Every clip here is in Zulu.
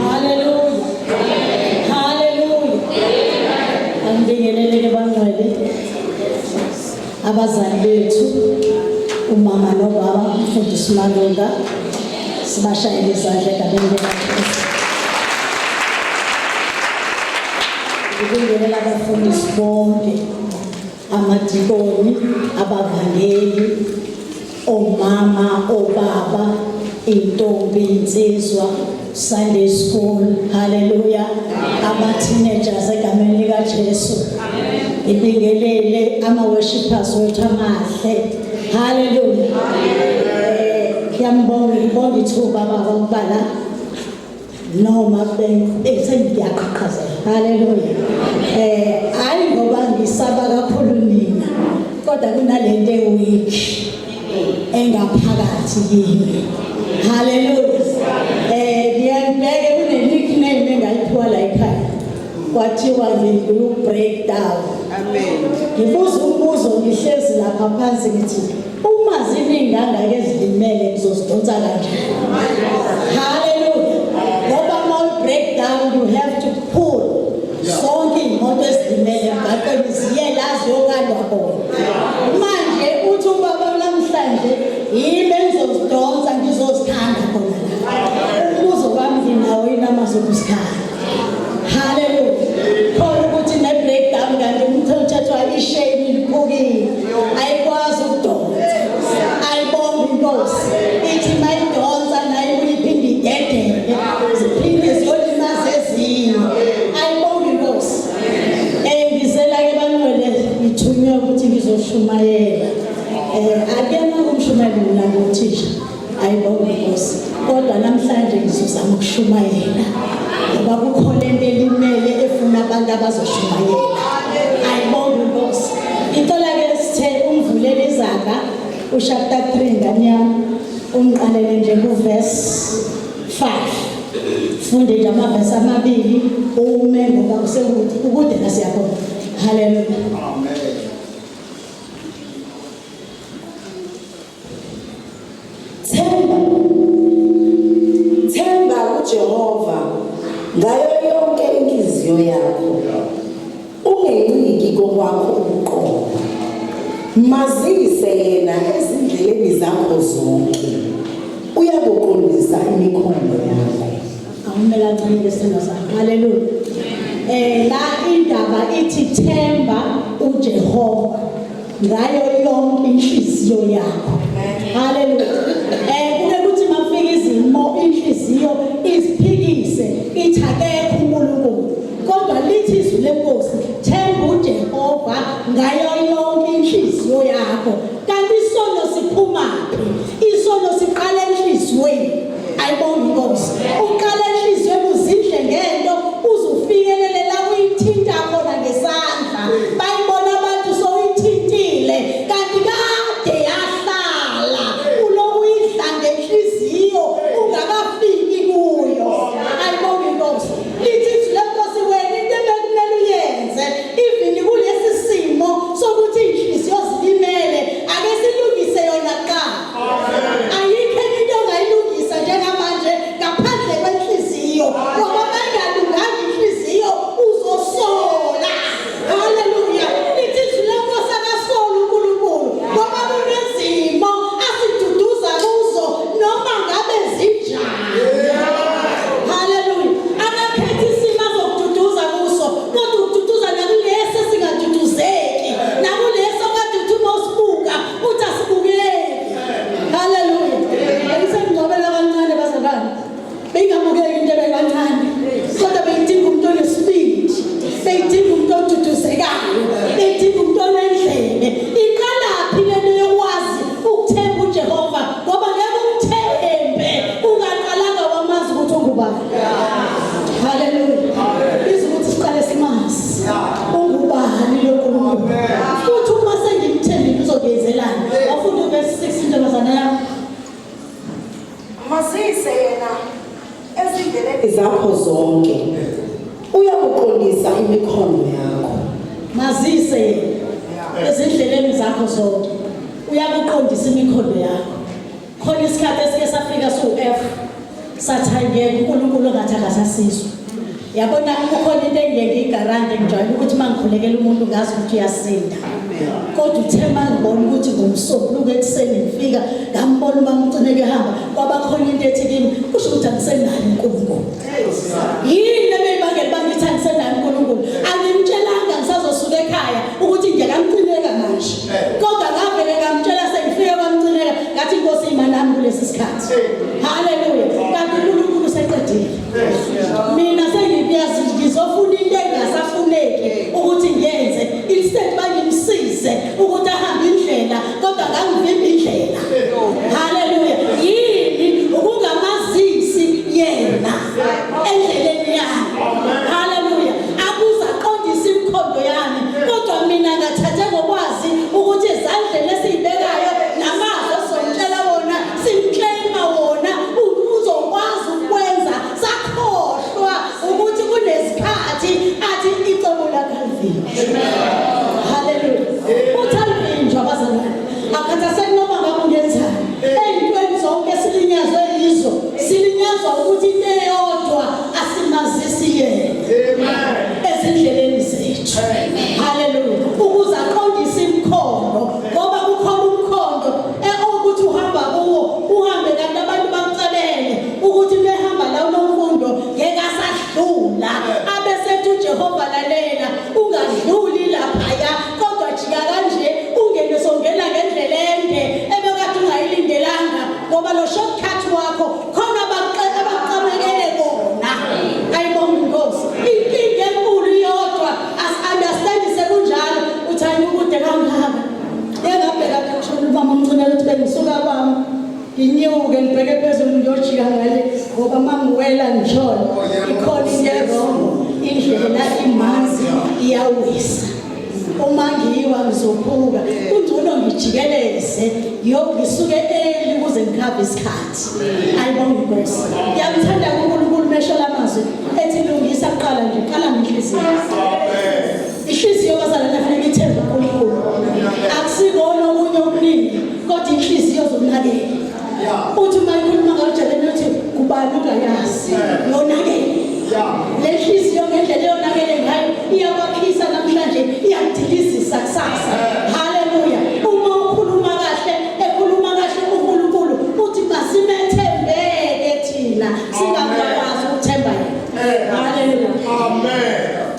Hallelujah. Hallelujah. Angibingelele bangcwele. Abazali bethu umama nobaba umfundisi Malunga sibashayele izandla egameni likaJesu. Ngibingelela abafundisi bonke amadikoni, abavangeli, omama, obaba, intombi, insizwa, Sunday school, haleluya, ama teenagers egameni lika Jesu. Ibingelele ama worshipers wethu amahle. Haleluya. Eh, ngiyambonga ngibonga ithuba baba ukuba la noma sengiyaqhaqhazela haleluya eh hayi ngoba ngisaba kakhulu nina kodwa kunalento eweak engaphakathi kimi haleluya eh ngiyangibheke kune nickname engayiphiwa la ekhaya kwathiwa ngilu breakdown amen ngibuza umbuzo ngihlezi lapha phansi ngithi Uma ziningi kangaka ezilimele ngizozidonsa kanjani? Hallelujah. Ngoba uma break down you have to pull. Zonke iy'moto ezilimele emgaqweni ziye la ziyokhandwa khona. Manje uthi ubaba namhlanje yimi engizozidonsa ngizozikhanda khona la. Umbuzo wami nginawo yini amazwi okuzikhanda? Hallelujah. Khona ukuthi ne breakdown kanti umthetho ishame iliphukile. Ayikwazi ukudonsa. Ayibonga inkosi. Ithi mayidonsa nayo iphinde idedele. Ziphinde ziyolimaza ezinye. Ayibonga inkosi. Eh ngizela ke bangcwele ngithunywe ukuthi ngizoshumayela. Eh akuyena umshumayeli mina ngothisha. Ayibonge Nkosi. Kodwa namhlanje ngizozama ukushumayela. Ngoba kukhona into elimele efuna abantu abazoshumayela. Ayibonge Nkosi. Ngicela ke sithe umvulele izaga uchapter 3 ngane yami ungiqalele nje ku verse 5. Funde nje amavesi amabili ume ngoba kusekude ukude la siyakhona. Hallelujah. Amen. Themba Themba kuJehova ngayo yonke inhliziyo yakho. Ungenciki kokwakho ukuqonda. Mazise yena ezindleleni zakho zonke. Uyakuqondisa imikhondo yakho. Awumele kancane lesithando sami. Haleluya. Eh la indaba ithi themba uJehova. Ngayo yonke inhliziyo yakho. Haleluya. Eh kuke kuthi mafika izimo inhliziyo isiphikise ithi akekho uNkulunkulu. Kodwa lithi izwi lenkosi themba uJehova ngayo yonke inhliziyo yakho. Kanti isono siphumaphi? Isono siqala enhliziyweni. Ayibonge inkosi. Uqala enhliziyweni uzindle ngento uzufikelele la uyithinta khona ngesandla. Bayibona abantu sowuyithintile kanti kade yahlala uloku uyidla ngenhliziyo ungakafiki kuyo. Ayibonge inkosi. Lithi izwi lenkosi wena into ebekumele uyenze even kulesi simo sokuthi inhliziyo zilimele ake silungise yona kuqala. Ayikho enye into ongayilungisa njengamanje Mazise yena ezindleleni zakho zonke, uyakuqondisa imikhondo yakho. Mazise yena ezindleleni zakho zonke, uyakuqondisa imikhondo yakho. Khona isikhathi esike safika siwu-F, sathi hayi ngeke, uNkulunkulu ongathi akasasizwa. Yabona, kukhona into engiye ngiyigarante, ngijwayele ukuthi uma ngikhulekela umuntu ngazi ukuthi uyasinda. Kodwa uthe uma ngibona ukuthi ngomsombuluko ekuseni ngifika ngambona uma ngigcineke ehamba, kwaba khona into ethi kimi kusho ukuthi angisenayo uNkulunkulu. Yini ebeyibangela uba ngithi angisenayo uNkulunkulu? Angimtshelanga ngisazosuka ekhaya ukuthi ngiyakamcineka manje, kodwa ngavele ngamtshela sengifike kwamcineka, ngathi inkosi ima nami kulesi sikhathi. Haleluya! Kanti uNkulunkulu useqedile. Mina sengiyazi ngizofuna into engasafuneki ukuthi ngiyenze, instead bangimsize ukuthi ahambe indlela, kodwa ngangivimba indlela. Haleluya! Yini? Ukungamazisi yena endleleni yami. Haleluya! Akuze aqondise imikhondo yami, kodwa mina ngathathe ngokwazi ukuthi ezandleni esiyibekayo namazwi esizomtshela wona, simclaima wona, uzokwazi ukwenza. Sakhohlwa ukuthi kunesikhathi athi icebo lakhe alivinjwa. Haleluya! Uthi alivinjwa, bazalwane, akhathaseki noma ngabe ungenzani. Ey'ntweni zonke silinyazwe yizo, silinyazwa ukuthi into eyodwa asimazisi yena ezindleleni zethu. Haleluya! Ukuze aqondise imikhondo, ngoba kukhona umkhondo okuthi uhamba kuwo, uhambe kanti abantu bakucebele ukuthi behamba la unomfundo ngeke asadlula, abesethi uJehova, lalela, ungadluli laphaya, kodwa jika kanje ungene, songena ngendlela ende ebekade ungayilindelanga, ngoba lo shortcut wakho khona abakuqamekele kona. Ayibonga inkosi. Inkinga enkulu iyodwa, asi-understand sekunjalo, uthi hayi, ukude kangaka. Engabheka kushona ubaba omncane ukuthi bengisuka kwami nginyuke ngibheke phezulu ngiyojika ngale, ngoba uma ngiwela ngishona ikhona into e-wrong. Indlela imanzi, iyawisa. Uma ngiyiwa ngizophuka, kungcono ngijikeleze ngisuke early ukuze ngikhave isikhathi. Ayibonga inkosi. Ngiyamthanda uNkulunkulu mesho lamazwi ethi lungisa kuqala nje, qala ngenhliziyo. Inhliziyo, bazalwane, kufanele ithembe uNkulunkulu, akusikona okunye okuningi, kodwa inhliziyo zomnakele. Uthi uma ikhuluma ngaJeremiya uthi kubani ungayazi yonakele le nhliziyo ngendlela eyonakele ngayo, iyakwakhisa namhlanje, iyakudilizisa kusasa. Haleluya! Uma ukhuluma kahle, ekhuluma kahle uNkulunkulu, uthi masimethembeke thina singakwazi ukuthemba yena. Haleluya!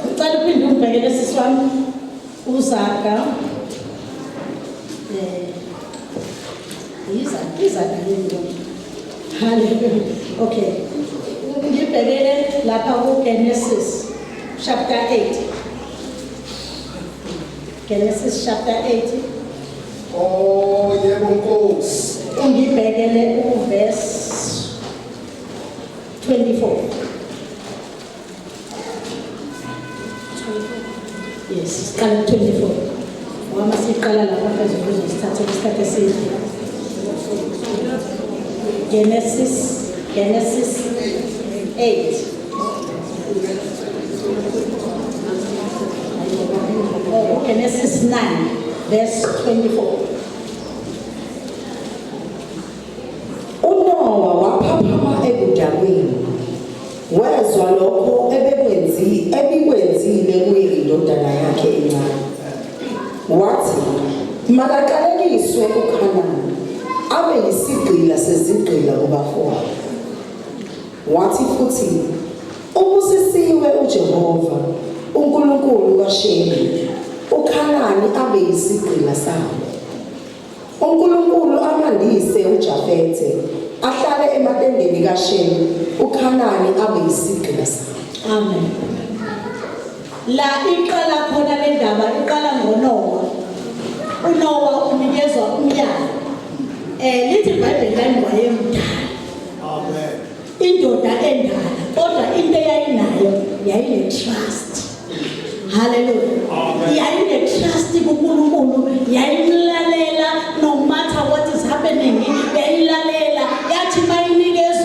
Ngicela uphinde ungibhekele, sisi wami, uZaga, iZaga yini lo? Haleluya! Okay, ngibhekele lapha ku-Genesis chapter 8, Genesis chapter 8. Oh yebo, Nkosi. Ungibhekele uverse 24. Yes, siqala ku-24, ngoba siqala lapha phezulu kuzosithathela isikhathi eside. Genesis 8. Oh, Genesis 9 verse 24. UNowa waphaphama ebudakweni, wezwa lokho ebikwenzile kuye indodana yakhe encane, wathi makaqalekiswe uKhanani, abe yisigqila sezigqila kubafowabo. Wathi futhi, ubusisiwe uJehova uNkulunkulu kaShemi, uKhanani abe yisigqila sabo. uNkulunkulu amandise uJafethe, ahlale ematendeni kaShemi, uKhanani abe yisigqila sabo. Amen. La iqala khona le ndaba, iqala ngoNowa. UNowa unikezwa umyalo. Lithi iBhayibheli lani wayemdala. Amen. Indoda endala, kodwa into eyayinayo yayine trust. Hallelujah. Yayine trust kuNkulunkulu, yayimlalela no matter what is happening. Yayilalela, yathi mayinikezwa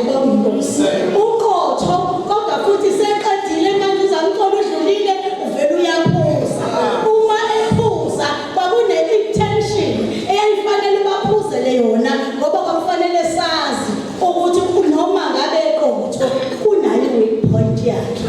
Ayibonge inkosi. Uqotho kodwa futhi seqedile manje uzamcolo udlulile uvela uyaphuza. Uma ephuza kwakune intention eyayifanele baphuzele yona ngoba kwakufanele sazi ukuthi noma ngabe eqotho kunayo weak point yakhe.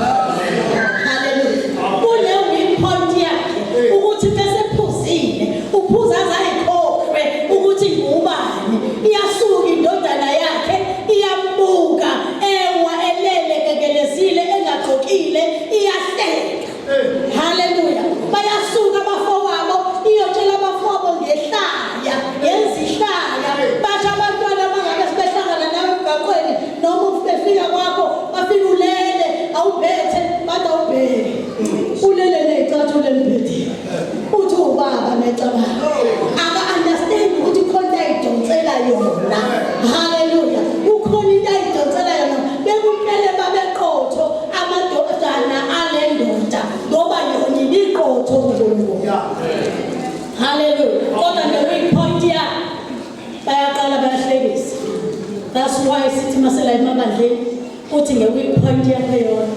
Hallelujah. Kune weak point yakhe ukuthi bese phuzile uphuza azayikhohlwe ukuthi ngubani. Iyasuka indodana yakhe iyambuka ewa elele kekelezile engagqokile iyahleka. Hallelujah. Bayasuka abafowabo iyotshela abafowabo ngehlaya yenza ihlaya basho abantwana bangabe sibehlangana nawe emgaqweni noma befika kwakho bafika ulele awubhethe bathi awubheke ulele ney'cathulo embhedeni uthi ubaba necabanga aka-understand ukuthi khona into ayidonsela yona. Haleluya, kukhona into ayidonsela yona. Bekumele babeqotho amadodana ale ndoda ngoba yona ibiqotho kuNkulunkulu. Haleluya. Kodwa ne-weak point ya bayaqala bayahlekisa. That's why sithi masela emabandleni uthi nge-weak point yakhe yona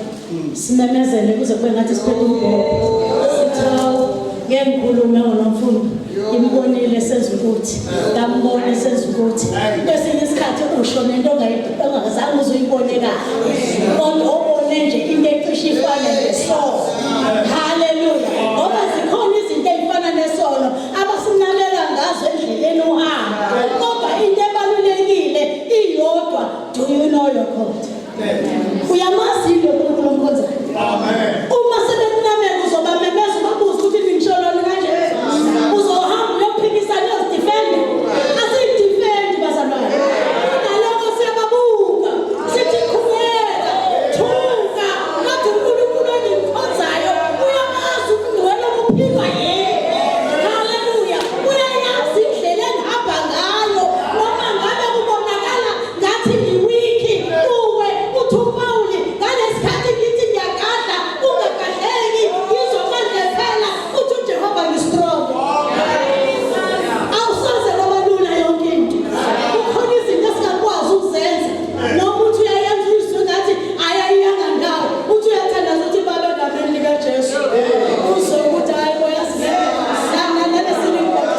simemezele kuze kube ngathi siphethe umbhobho. Sithi hawu ngeke ngikhulume ngoNomfundo ngimbonile senza ukuthi ngambona senza ukuthi kwesinye isikhathi usho nento ongazange uze uyibone kahle kodwa obone nje into ecishe ifane nesono. Haleluya. Ngoba zikhona izinto ey'fana nesono abasinakela ngazo endleleni uhamba, kodwa into ebalulekile iyodwa, do you know your God? Uyamazi yini lo Nkulunkulu omkhonzayo? Amen. Uma sebekunameka uzobamemeza ubabuze ukuthi ningisholoni kanje. Uzohamba uyophikisana uyozidefenda. Asiyidefendi bazalwane. Kunalokho siyababuka. Sithi qhubeka, thuka. Kodwa uNkulunkulu engimkhonzayo uyamazi ukungcwele okuphilwa yena. Haleluya. Uyayazi indlela engihamba ngayo. Noma ngabe kubonakala ngathi ngi-weak kuwe, uthi uPawuli ngalesikhathi ngithi ngiyagadla kungagadleki ngizwa amandla ephela, uthi uJehova ngi-strong. Awusoze kwaba lula yonke into. Kukhona izinto esingakwazi ukuzenza. Noma uthi uyayenza uyizwe ngathi ayayiyanga ndawo. Uthi uyathandaza uthi Baba egameni likaJesu. Uzwe ukuthi hayi bo yazi nalesi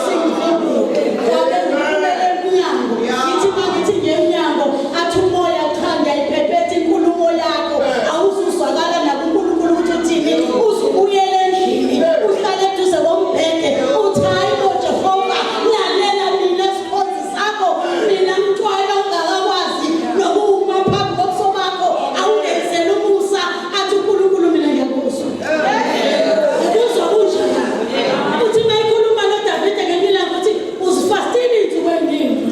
singivimbile. Wabe ngiphumele emnyango. Ngithi uma ngithi ngiye emnyango athi umoya cha ngiyayiphephetha inkulumo yakho. Awuzuzwakala nakuNkulunkulu ukuthi uthini. Uzubuyele endlini uhlale eduze kombhede uthi hayi bo Jehova lalela mina sikhonzi sakho mina mntwana ongakakwazi nokuma phambi kobuso bakho awungenzeli umusa. Athi uNkulunkulu mina ngiyakuzwa. Ukuzwa kunjani? Uthi uma ekhuluma noDavide ngelinye ilanga uthi uzifastile iy'nsuku ey'ningi.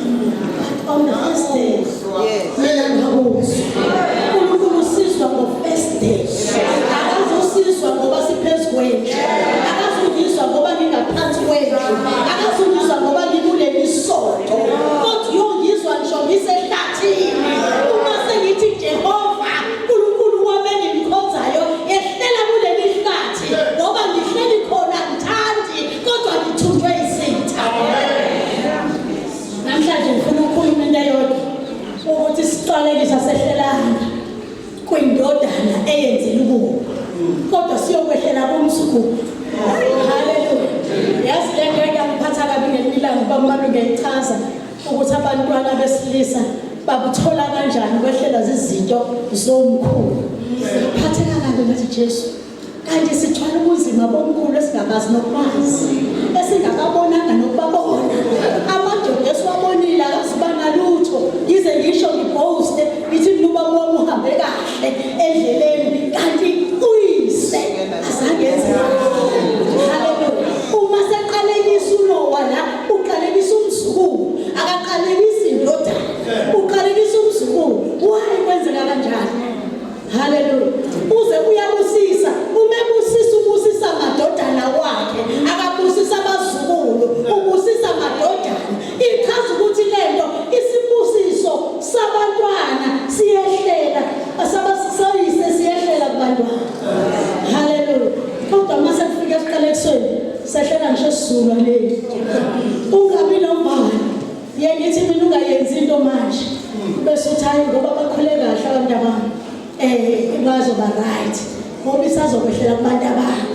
But on the first day mina ngakuzwa. uNkulunkulu usizwa ngo-first day. Akazusizwa ngoba siphezu kwendlu. Akazungizwa ngoba ngingaphansi kwendlu. Akazungizwa ngoba ngikuleli sonto. Kodwa uyongizwa ngisho ngisehlathini. Uma sengithi Jehova uNkulunkulu wami engimkhonzayo ehlela kuleli hlathi ngoba ngihleli khona ngithandi kodwa ngithunjwe isitha. Namhlanje ngifuna ukukhuluma into eyodwa ukuthi isiqalekiso sehlelanga kwindodana eyenzile ububi kodwa siyokwehlela kumzukulu. Haleluya. Yazi le nto yangiphatha kabi ngelinye ilanga uba ngiyayichaza ukuthi abantwana besilisa babuthola kanjani kwehlela zizinto zomkhulu. Phatheka kabi ngathi Jesu kanti sithwala ubunzima bomkhulu esingabazi nokubazi esingakabonanga nokubabona. Amadoda esiwabonile akazuba nalutho. Ngize ngisho ngi-boaste ngithi mina ubaba wami uhambe kahle endleleni kanti uyise azange enze kahle. Haleluya. Uma seqalekisa uNowa la uqalekisa umzukulu, akaqalekisi indodana, uqalekisa umzukulu. Why kwenzeka kanjalo? Haleluya. Uze uyabusisa, uma ebusisa ubusisa amadodana wakhe, akabusisa abazukulu, ubusisa amadodana. Ichaza ukuthi lento isibusiso sabantwana siyehlela, asabasisayise siyehlela kubantwana. Haleluya. Kodwa mase kufika esiqalekisweni sehlela ngisho esizukulwaneni. Ungabi nomvalo. Ye ngithi mina ungayenzi into manje. Bese uthi hayi ngoba bakhuleka bazoba right ngoba isazokwehlela kubantu abakho.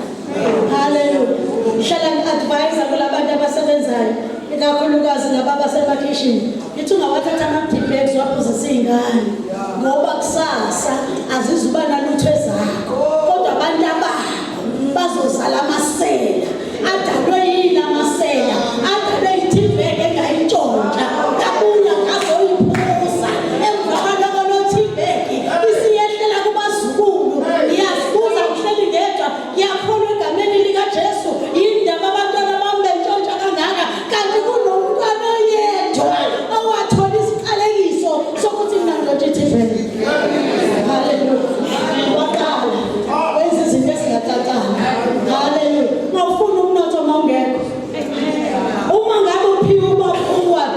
Haleluya. Ngihlala ngi-advise kulabantu abasebenzayo ikakhulukazi laba abasemakhishini ngithi ungawathatha ama-tea bags waphuzisa iy'ngane ngoba kusasa azizuba nalutho ezakho kodwa abantu abakho bazozala amasela adalwe yini amasela adalwe yi-tea bag engayintshontsha abuya ngazoyiphuza emva kwaloko lo tea bag isiyehlela kubazukulu. Ngiyazibuza ngihleli ngedwa, ngiyakholwa egameni likaJesu yindaba abantwana bami bentshontsha kangaka kanti kunomntwana oyedwa owathola isiqalekiso sokuthi mina ngintshontshe i-tea bag. Haleluya. Waqala wenza izinto ezingacacanga. Haleluya. Mawufuna umnotho mawungekho uma ngabe uphiwe uba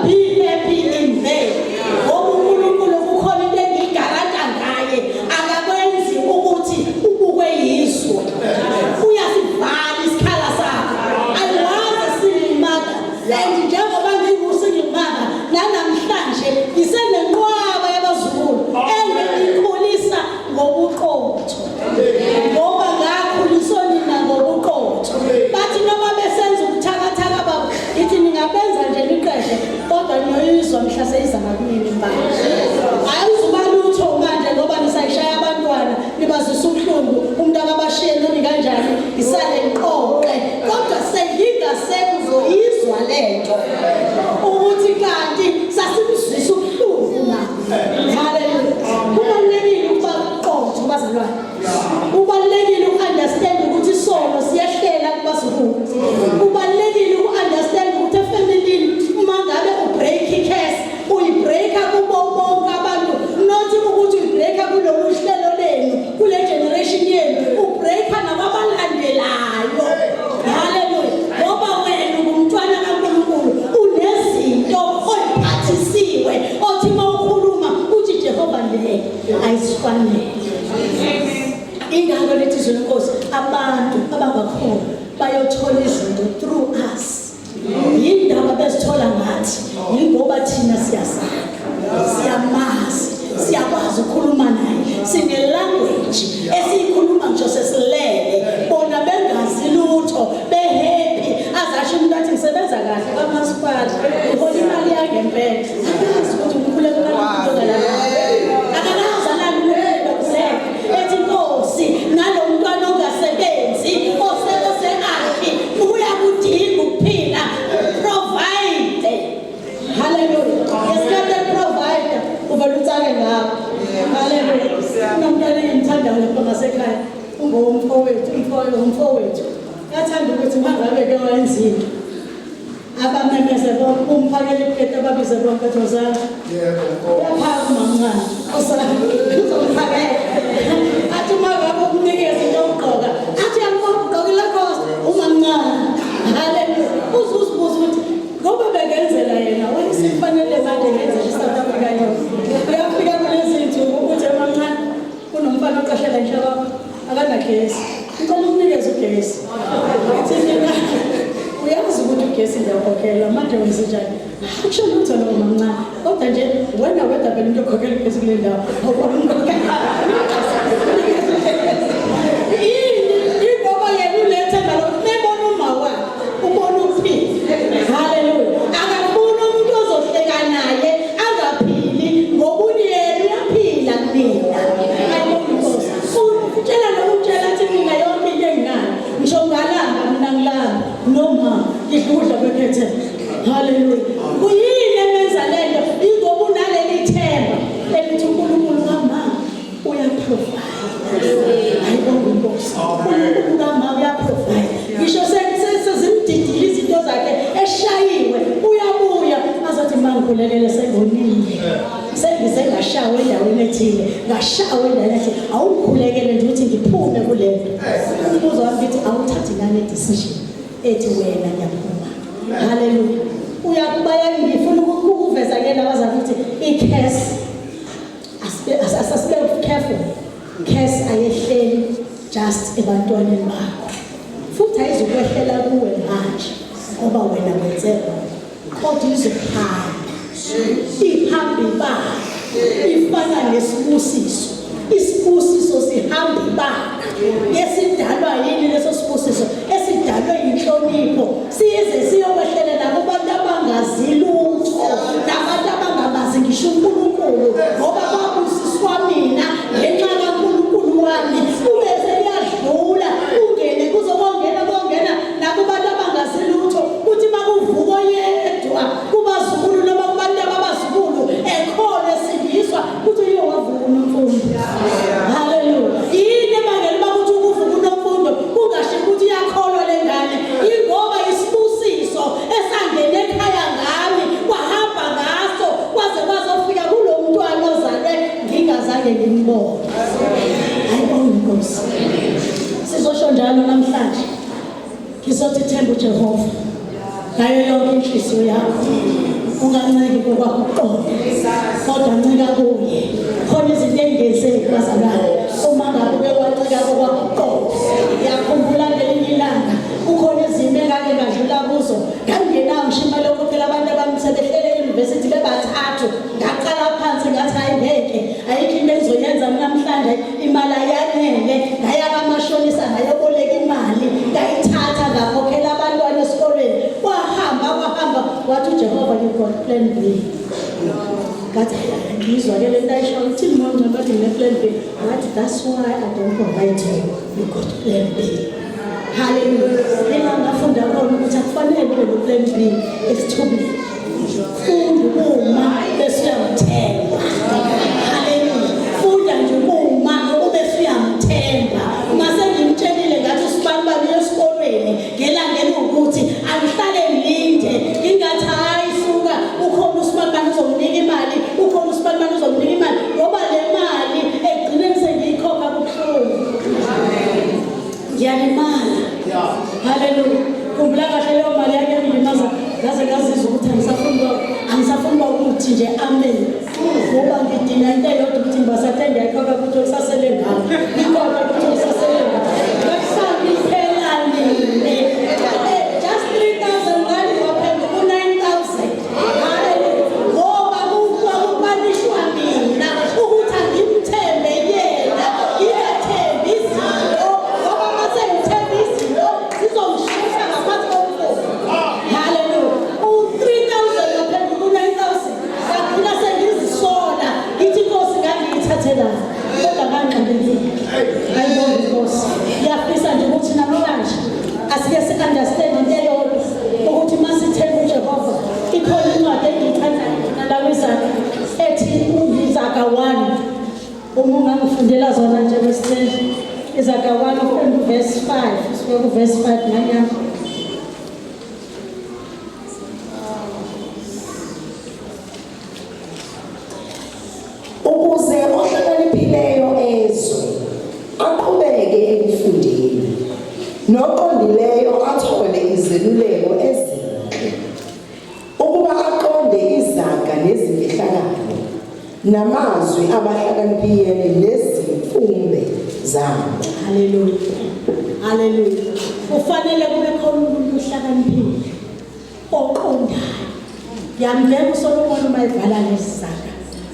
be happy in there ngoba uNkulunkulu kukhona into engiyigaranta ngaye akakwenzi ukuthi ubukwe yizwe uyasivala isikhala sakho. I was a single mother and njengoba ngingu-single mother nanamhlanje ngisenenqwaba yabazukulu engiyikhulisa ngobuqotho ngoba ngakhuliswa nina ngobuqotho. Bathi noma besenza ubuthakathaka babo ngithi ningabenza nje niqeshe kodwa niyoyizwa mhla seyiza ngakunini manje. Ayizuba lutho manje ngoba nisayishaya abantwana nibazisa ubuhlungu umuntu akabashiye noma kanjani ngisale ngiqoqe kodwa sengingasekuzoyizwa lento ukuthi kanti sasimzwisa ubuhlungu na. Haleluya. Kubalulekile ukuba qotho bazalwane. Kubalulekile uku-understand ukuthi isono siyehlela kubazukulu. Kubalulekile uku-understand ukuthi efamilini uma ngabe ubreak i-curse uyibreaka kubo bonke abantu not ukuthi uyibreaka kulolu hlelo lenu kule generation yenu ubreaka nababalandelayo. Haleluya. Ngoba wena ungumntwana kaNkulunkulu unezinto oyiphathisiwe othi uma ukhuluma uthi Jehova le ayisifanele. Ingakho lithi izwi lenkosi abantu abangakholwa bayothola izinto through us. Yindaba bezithola ngathi yingoba thina siyazana siyamazi siyakwazi ukukhuluma naye sine-language esiyikhuluma ngisho sesilele bona bengazi lutho be-happy azasho umuntu athi ngisebenza kahle kamasipala ngihola imali yangempela akazi ukuthi umkhuleko akakazi alali umkhuleko ethi inkosi nalo mntwana ongasebenzi ose-akhi uyakudinga ukuphila provide. Haleluya. Ngesikhathi eprovide uvele utsake ngapho. Haleluya. Kunomntwana engimthandayo lapha ngasekhaya ungowomfowethu umfowethu yathanda ukuthi uma ngabe ke wenza into abamemeze bonke umphakele ipleti ababize bonke athi wozana. Yebo Nkosi. Uyaphaka umamncane uzomphakela athi uma ngabe umnikeze into yokugqoka athi uyambona ugqoke i-Lacoste umamncane. Haleluya. Uze uzibuze ukuthi ngoba bekenzela yena wayesekufanele manje ngenzela i-South Africa yonke. Uyafika kulezi nsuku ukuthi emamncane kunomfana oqashela nje kwakho akanagesi ngicela ukunikeza ugesi. Ngithi mina uyazi ukuthi ugesi ngiyawukhokhela manje wenze njani? Akusho lutho lowo mamncane kodwa nje wena wedwa phela into okhokhela ugesi kule ndawo awubona umkhokhela yini ingoba yena ulethemba lokuthi mebona uma wakhe ubona ukuphila. Haleluya. Akafuni umuntu ozohleka naye angaphili ngoba uniyena uyaphila kumina. Ayibonga inkosi. Utshela nokutshela athi mina yonke into enginayo ngisho ngalamba mina ngilamba noma ngidla ukudla kwekhethelo. Haleluya. Kuyini emenza lento? Ingoba unaleli themba elithi uNkulunkulu kama uyaprovide. Ayibonga inkosi. uNkulunkulu kama uyaprovide ngisho sezimdidile izinto zakhe eshayiwe uyabuya azothi mangikhulekele sengonile sengize ngashawa endaweni ethile ngashawa endaweni ethile awungikhulekele nje ukuthi ngiphume kule nto. Umbuzo wami ngithi awuthathi ngane decision ethi wena ngiyaphuma. Haleluya. Uyakubaya ngifuna ukuveza ke labazali ukuthi i-curse asibe careful. Curse ayehleli just ebantwaneni bakho futhi ayizukwehlela kuwe manje ngoba wena wenze lokho kodwa izohamba ihambe ibanga ifana nesibusiso. Isibusiso sihamba Esidalwa yini leso sibusiso? Esidalwe yinhlonipho. Size siyokwehlela nakubantu abangazi lutho, nabantu abangamazi ngisho uNkulunkulu, ngoba babusiswa mina ngenxa kaNkulunkulu wami. Kube seliyadlula ungene kuzokongena kongena nakubantu abangazi lutho, kuthi makuvuka oyedwa kubazukulu noma kubantu ababazukulu ekhona esindiswa, kuthi uye wavuka uNomfundo. Haleluya. Yini ebangela uba kuthi ukuvuka uNomfundo kungasho ukuthi iyakholwa le ngane? Ingoba isibusiso esangena ekhaya ngami kwahamba ngaso kwaze kwazofika kulo mntwana ozalwe ngingazange ngimbone. Ayibonge inkosi. Sizosho njalo namhlanje. Ngizothi themba uJehova ngayo yonke inhliziyo yakho. Unganciki kokwakho ukuqonda, kodwa ncika kuye. Khona izinto engenzeki bazalwane uma ngabe uke wancika kokwakho ukuqonda. Ngiyakhumbula ngelinye ilanga kukhona izimo engake ngadlula kuzo, ngangingenayo ngisho imali yokukhokhela abantu abami sebehlele e-university bebathathu. Ngaqala phansi ngathi hayi ngeke, ayikho into engizoyenza namhlanje, imali ayanele. Ngaya kamashonisa ngayoboleka imali, ngayithatha ngakhokhela abantwana esikolweni. Kwahamba kwahamba, wathi uJehova you got plan B. Ngathi hayi ngizwa ke lento ayishoyo, uthini mama bathi ngine plan B. Ngathi that's why I don't provide you, you got plan B. Hallelujah. Ila ngafunda khona ukuthi akufanele ube no plan B esithubeni. Funda uma bese uyamthemba. Hallelujah. Funda nje uma ubese uyamthemba. Uma sengimtshelile ngathi usibani bani esikolweni ngelanga elukuthi angihlale ngilinde ngingathi hayi suka ukhona usibani bani uzomnika imali, ukhona usibani bani uzomnika imali, ngoba le mali ekugcineni sengiyikhokha kubuhlungu. Ngiyalimala. Hallelujah. Khumbula kahle leyo mali yake yangilimaza, ngaze ngazizwa ukuthi angisafuni ukuthi nje amen. Ngoba ngidinga into eyodwa ukuthi ngibasathe ngiyayikhokha ukuthi kusasele ngami. Ngikhokha ukuthi kusasele ngami. Ngakusami iphela nini? Just 3000 rand waphenduka ku-9000. Hallelujah. Ngoba kupanishwa mina ukuthi angimthembe yena, ngingathembi izinto, ngoba mase ngithemba izinto zizongishisa ngaphansi komfula. Hallelujah. U-3000 waphenduka ku-9000. Ngagcina sengizisola ngithi inkosi ngangiyithathelani, kodwa nganqabelile. Ayibonge inkosi. Ngiyafisa nje ukuthi namhlanje asike si-understand into eyodwa, ukuthi uma sithemba uJehova, ikhona incwadi engiyithandayo la kwiZaga ethi uZaga 1. Uma ungangifundela zona nje kwesicelo, iZaga 1 ufunda uverse 5, usuke kuverse 5 nanyana. Ukuze ohlakaniphileyo ezwe aqhubeke ekufundeni, noqondileyo athole izeluleko ezinhle, ukuba aqonde izaga nezimfihlakalo, namazwi abahlakaniphile nezimfumbe zabo. Haleluya. Haleluya. Kufanele kube khona umuntu ohlakaniphile oqondayo. Ngiyambheka uSolomon uma ebhala lezi zaga.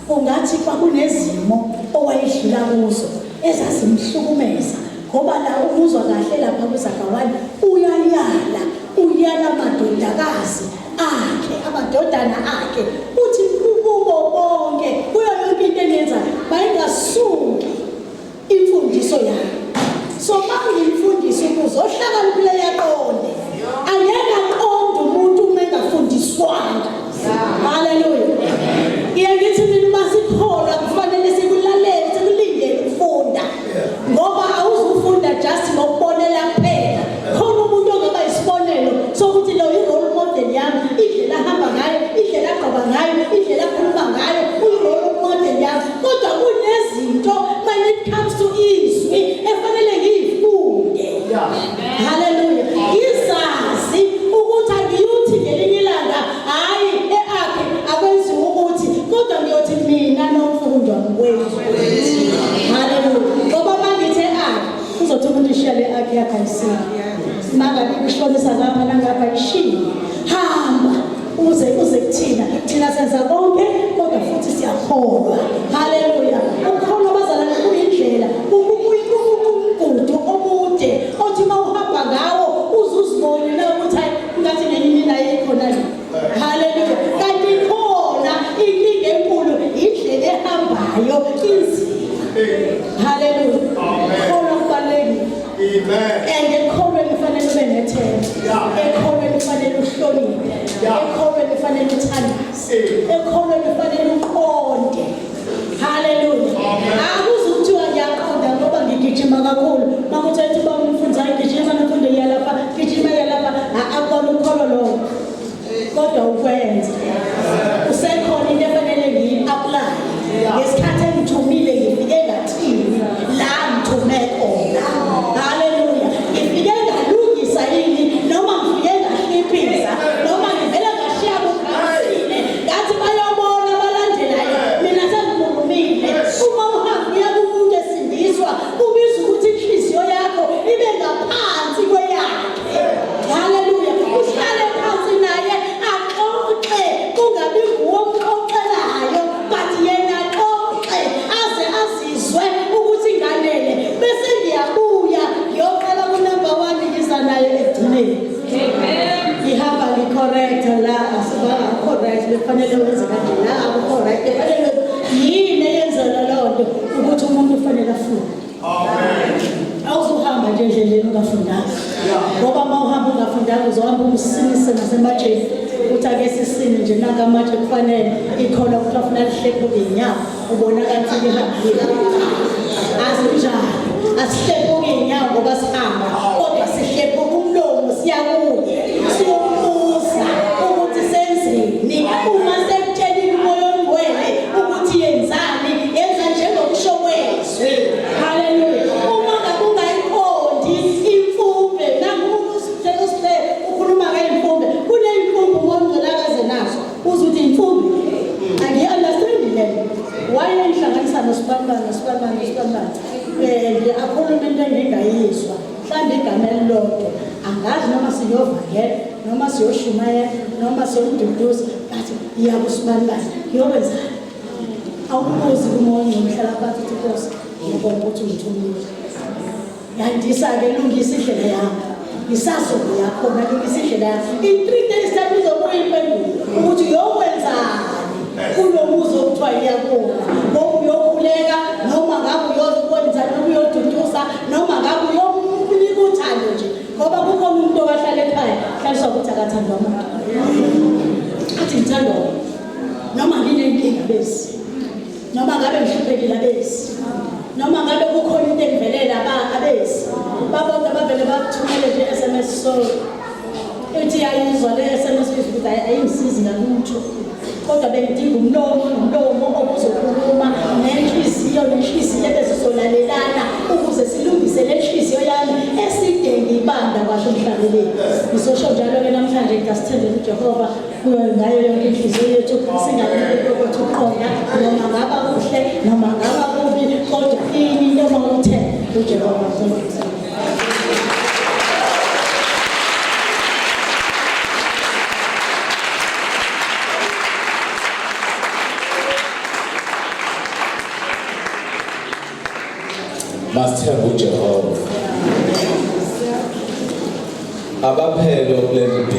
Ungathi kwakunezimo owayedlula kuzo ezazimhlukumeza, ngoba la umuzwa kahle lapha kwiZaga 1 uyayala, uyala amadodakazi akhe, amadodana akhe, uthi kubo bonke, kuyo yonke into eniyenzayo bayingasuki imfundiso yami. So mangimfundisa ukuze ohlakaniphile yaqonde, angeke aqonde umuntu uma engafundiswanga. Haleluya. Ngiye ngithi mina uma sikholwa kufanele sikulalele, sikulindele ukufunda, ngoba awuzufunda just ngokubonela kuphela. Khona umuntu ongaba isibonelo sokuthi lo i-role model yami, indlela ahamba ngayo, indlela agqoka ngayo, indlela akhuluma ngayo, uyi-role model yami. Kodwa kunezinto when it comes to izwi efanele ngiyifunde. Haleluya. Ngizazi ukuthi angiyuthi ngelinye ilanga hayi e-akhe akwenziwa ukuthi, kodwa ngiyothi mina Nomfundo angikwenzi. Haleluya. Ngoba uma ngithi e-akhe uzothi umuntu ishiya le akhe yakhe ayisiki. Mangabe kushonisa ngapha nangapha ishiye. Hamba uze uze kuthina, thina senza konke kodwa futhi siyakholwa. Haleluya. Ukukholwa bazalwane kuyindlela, umgudu. Haleluya. Kholwa kubalulekile. Amen. And ekholweni kufanele ube nethemba. Ekholweni kufanele uhloniphe. Ekholweni kufanele uthandaze. Ekholweni kufanele uqonde. Haleluya. Akuzukuthiwa ngiyaqonda ngoba ngigijima kakhulu. Makuthetha uba umfundisi ayigijima nomfundo iyalapha, gijima iyalapha, akukona ukholo lowo. Kodwa ukwenza. Usekhona into efanele ngiyi-apply. Ngesikhathi engithumile ngifike ngathini la ngithume khona. Haleluya. Ngifike ngalungisa yini noma ngifike ngahliphisa noma ngivele ngashiya kukhanyisile ngathi bayobona abalandelayo mina sengikhulumile. Uma uhamba uya kumuntu esindiswa kubiza ukuthi inhliziyo yakho ibe ngaphansi kweyakhe. Haleluya. Uhlale phansi naye axoxe kungabi nguwe omxoxelayo but yena axoxe aze azizwe ukuthi nganele bese ngiyabuya ngiyoqala ku-number 1 ngiza naye ekugcineni. Ngihamba ngi-correct la asibanga correct bekufanele wenze kanje la aku-correct bekufanele yini eyenzela loo nto ukuthi umuntu ufanele afunde. Awuzuhamba nje endleleni ungafundanga. Ngoba uma uhamba ungafundanga uzohamba umsinise nasematsheni. Uthi ake sisine nje nanka amatshe kufanele ikholwa kuthiwa funa lihlephuke iy'nyawo ubona kanti lihambile. Asinjalo. Asihlephuki iy'nyawo ngoba sihamba kodwa sihlephuka umlomo siya kuye. Siyombuza ukuthi senzeni. Uma sekutshelile uMoya oNgcwele ukuthi yenzani, yenza njengokusho kwezwi. Haleluya. Uma ngabe ungayiqondi imfumbe, nangu uSihle ukhuluma ngey'mfumbe, kuney'mfumbe uMoya oNgcwele akaze nazo. Uze uthi imfumbe. Angiyi-understand le nto. Wayengihlanganisa nosibanibani nosibanibani nosibanibani. Nje akhulume into engingayizwa. Mhlawumbe igama elilodwa. Angazi noma siyovangela, noma siyoshumayela, noma siyomduduza, but iya kusibanibani. Ngiyokwenzani? Awubuzi kuMoya oNgcwele uhlala phansi uthi Nkosi, ngiyabonga ukuthi ungithumile. Yandisa-ke lungisa indlela yami. Ngisazobuya khona lungisa indlela yami. In 3 days time izobuya impendulo ukuthi uyokwenzani kulo muzi okuthiwa iyakuwa. Ngoba uyokhuleka noma ngabe uyokwenza noma uyoduduza noma ngabe uyomnika uthando nje. Ngoba kukhona umuntu owahlala ekhaya hlaliswa ukuthi akathandwa umuntu. Athi ngithandwa wena. Noma nginenkinga besi. Noma ngabe ngihluphekile abesi. Noma ngabe kukhona into engivelela abesi. Babodwa bavele bakuthumele nje SMS sorry. Ithi yayizwa le SMS izwa ukuthi ayingisizi ngalutho. Kodwa bengidinga umlomo nomlomo obuzokhuluma nenhliziyo nenhliziyo ebezizolalelana ukuze silungise le nhliziyo yami eside ngibanda kwasho umhlabeleli. Ngisosho njalo-ke namhlanje ngithi asithembele uJehova kuyo ngayo yonke inhliziyo yethu singaliniki ukuthi uqonda noma ngaba kuhle noma ngaba kubi kodwa ini into uma uthembe uJehova uzolungisa. Masithembe uJehova. Abaphele o-plan B.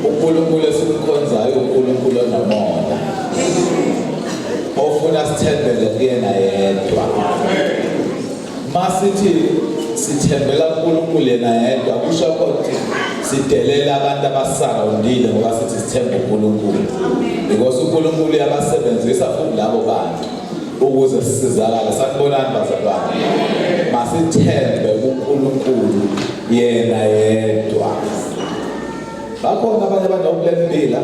uNkulunkulu esimkhonzayo uNkulunkulu onomona. Ofuna sithembele kuyena yedwa. Masithi sithembela kuNkulunkulu yena yedwa kusho ukuthi sidelela abantu abasarondile ngoba sithi sithemba uNkulunkulu. Because uNkulunkulu uyabasebenzisa futhi labo bantu ukuze sisizakale. Sanibonani bazalwane. Masithembe kuNkulunkulu yena yedwa. Bakhona abanye abano-plan B la.